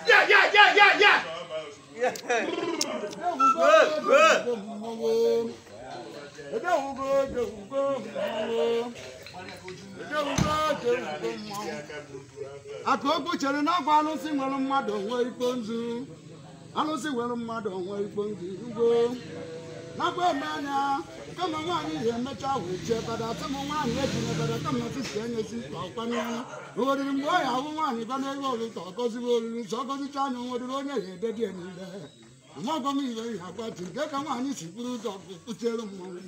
Yeah, yeah, yeah, yeah, yeah. Akụ chere na ọgwụ alụsị nwere mmadụ onwe ikpo nzu alụsị nwere mmadụ onwe ikpo nzu ugbo nakwa eme anya kama nwaanyị ya emecha wee chee bada atụ m nwaanyị ejiri bada kama sisi enyesi ka ọkwanye oriri mgbe ọ ya ahụ nwaanyị ba n'ebe oriri ka ọ gọziwe oriri sọ gọzicha anya nweriri onye ya ededi ya niile amagọ m ibe ihe agbati nke ka nwaanyị si buru ụzọ kpuchiere mmanwụ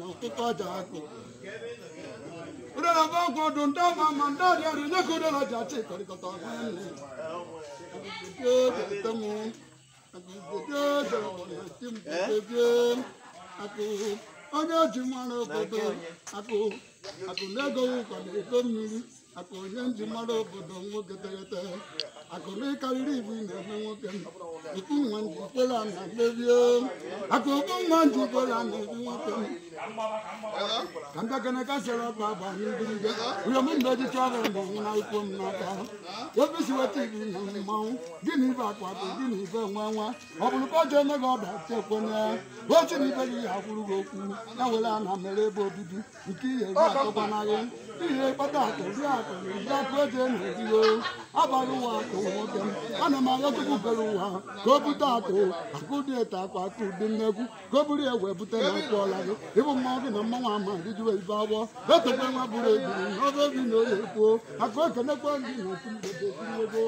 ọkụkọ ọja akụ ụdara bụ ọgwụ ọdụ ndị ọma ma ndị ọrịa ọrịa nye ka ụdara ji achị kọrịkọta onye ji mara obodo akụ akụ na-ego ụkwa na ego mmiri akụ onye nji mara obodo nwoke teghete akụ na ịkarịrị ibu ị na-eme nwoke okpu nwa njikwere a na-emebie akụ okpu nwa njikwere a na-ebi nwoke ka mbịakene ka sere ọkụ agba n'igirige ụyọm mgbe ji chọrọ mgbe nwụ na ikpo m n'aka obisi weta ibu na mmanwụ gị na ibe akwa akụ gị na ibe nwa nwa ọ bụrụ ka ọ jee eme gị ọdachi ekwenye ochi na ibe gị ya akwụrụ gị okwu ya were ana mere ebe obibi nke ihe eri atọkwanaghị ihe kpata akụ ri akụ na eri akụ eji na-erigo abaghị ụwa akụ nwoke m ana m arịọ Chukwu bere ụwa ka o bute akụ akụ dị ete akwa akụ dị nnekwu ka o buru ya wee bute na ọkụ ọla gị ịbụ mmanwụ gị na mmanwụ ama rijuwe ibe agbọ etokwe nwa buru eburu n'obe obi na oyi ekwuo akụ ekenekwe ndị na otu mgbede ego.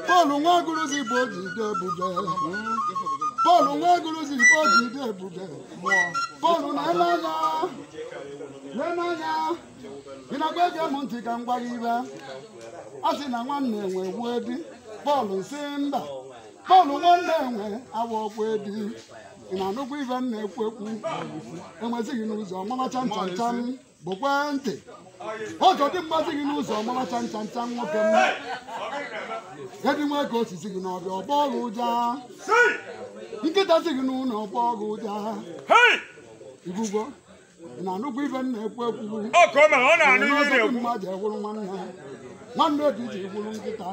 Paul nwa guruzi bụ ojide ebube Paul nwa guruzi bụ ojide ebube Paul na-ele anya ị na-agba ege m ntị ka m gwa gị ibe a sị na nwanne enwe wuo di Paul nsị mba Paul nwanne enwe awa ọkwa edi ị na-anụkwa ibe m na-ekwu ekwu enwezighị n'ụzọ mama cham cham cham bụkwa ntị ọjọ dị mgbazi gị n'ụzọ mama cham cham cham nwoke m edi nwe ka osisi gị n'ọbịa ọgbọ ọgụ ụja nkịta si gị n'ụlọ ọgbọ ọgụ ụja ibugo ị na-anụkwa ibe m na-ekwu ekwu mmadụ ewuru nwanne nwanne obi ji gwuru nkịta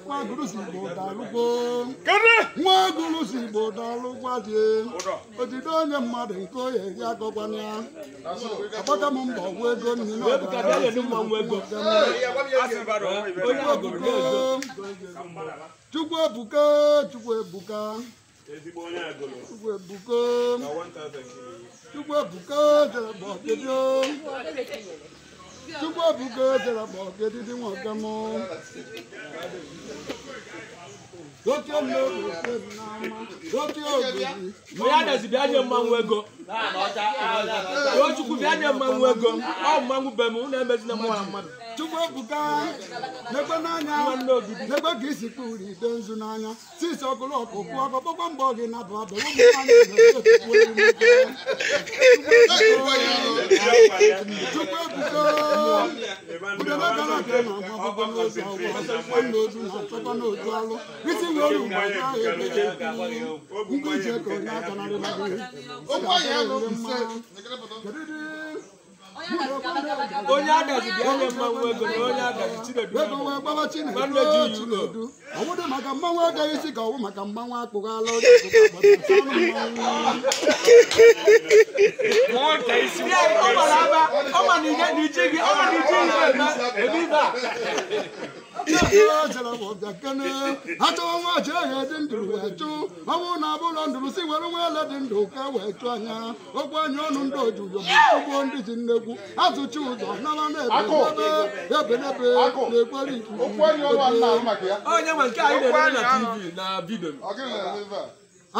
nwa gurusi Igbo daalụkwo nwa gurusi Igbo daalụkwa dị ojide onye mmadụ nke oye eri akọkwana ya agbaka m mbọ gwụ ego nri na Chukwu ebuka Chukwu ebuka Chukwu ebuka Chukwu ebuka jere bọkedio Chukwu ebuka jere bọkedidi nwoke m onye adazi bịa nye mmanwụ ego Chukwu bịa nye mmanwụ ego ọ mmanwụ be m unu emezina mmadụ Chukwu ebuka n'ekwe n'anya n'ekwe ka isi kpuru ide nzu n'anya sisi ọkụlụ ọkụ kwụọ ọkụ kpọkpọ mbọ gị na bụ abụ Chukwu ebuka udebe gara aga na agbagbo n'ozu agwọ nwanne ozu na achọkwa n'otu alụ isi wee ru mgbe ahụ ekwu ngwa ije ka onye aka narịla gị onye adazi bịa nye mmanwụ ego na onye adazi Chinedu ego wee gbawa Chinedu Chinedu ọ bụrụ maka mmanwụ agaghị isi ka ọ bụ maka mmanwụ akpụghala onye achọwa nwa ji ehe dị ndụ wee chụ ọnwụ na abụlọ ndụrụ si were nwa ele dị ndụ ka wee chụ anya okwu anya ọnụ ndị ojuyo ma tụgbuo ndị ji nnekwu azụchi ụzọ nara na-ebe ebenebe na-ekwere ikuku onye nwe nke anyị na-ere na TV na vidio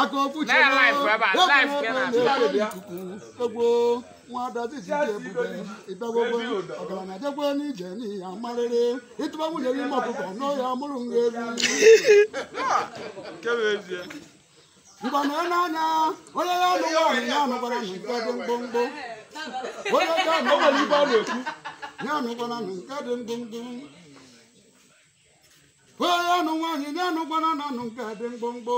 aka okwu chere ikuku egwo nwa adazizi ebube ịbịagwogwe ọgaranya jekwe n'ije n'ihi amarịrị ịtụba nwunye gị ime ọkụkọ n'oya mụrụ nwa ewu mgbe na n'anya onye ya anụ nwaanyị ya anụkwara na nke dị mkpụmkpụ onye ya ya anụkwara na nke dị mkpụmkpụ onye ya anụ nwaanyị ya anụkwara na anụ nke dị mkpụmkpụ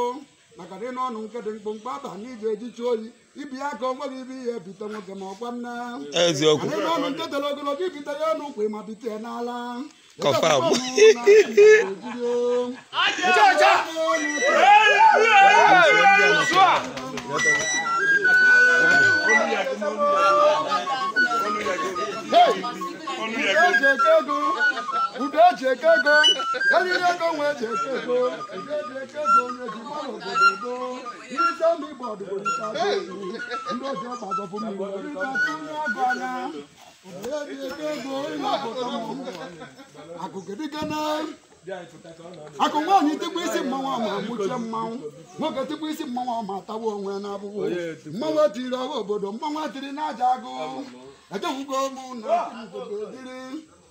Maka na ịnụ ọnụ nke dị mkpụmkpụ aba na iji ejichi oyi ibi ya ka o nweghị ibe ihe ebite nwoke ma ọkwa m na Eziokwu. ịnụ ọnụ nke toro ogologo ibite ya ọnụ ukwu ma bite ya n'ala. Confirm. Udo eji eke ego, eriri ego nwe eji eke ego, udo eji eke ego onye ji mara obodo ego, ndị sọmbi bọọdụ bụ nta ndị oji ọkpa zọpụ mmiri, ndị atụnye agụ anya, obodo eji eke ego ịnapụta mmọnwụ. Akụ kedigana akụ nwaanyị tikwa isi mmanwụ ama mụchie mmanwụ, nwoke tikwa isi mmanwụ ama atawa onwe na abụghị mmanwụ etiri ọwa obodo, mmanwụ etiri n'aja agụ, ejewugo mụ na obodo dịrị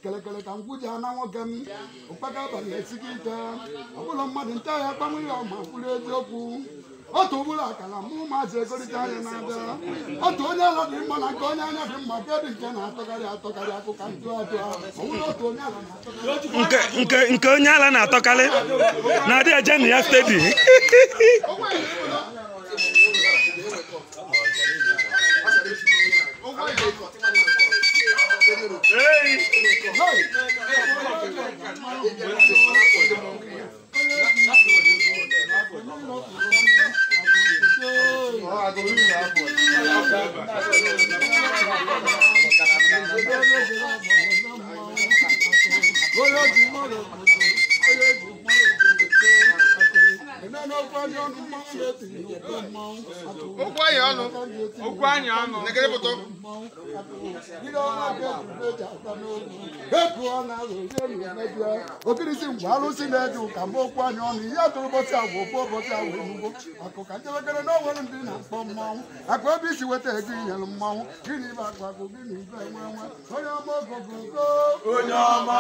kelekele ka nkwụ ji ana nwoke m ụkpaka abalị esighị ike ọbụla mmadụ nta ya kpanwe ya ọma kwuru eziokwu otu ụbụrụ akara mụ ụmụazị egorịta anya na-abịa otu onye ala dị mma na nke onye anya dị mma nke dị nke na-atọkarị atọkarị akụka ntụ atụ ọbụla otu onye ala na-atọkarị Nke onye ala na-atọkarị na-adị eje na ya stedi. Okwu anyị ọnụ. Okirisi ngwa arụsị na-eji ụka mgbe okwu anyị ọnụ ihe atụrụ ụbọchị agwa okwu ụbọchị agwa enugwu akụ ka njebekere na onwere ndị na-akpọ mmanwụ akụ ebe isi weta ego inyere mmanwụ gịnị ibe akụ akụ gịnị ibe enwe enwe onye ọma ogogogo Onye ọma.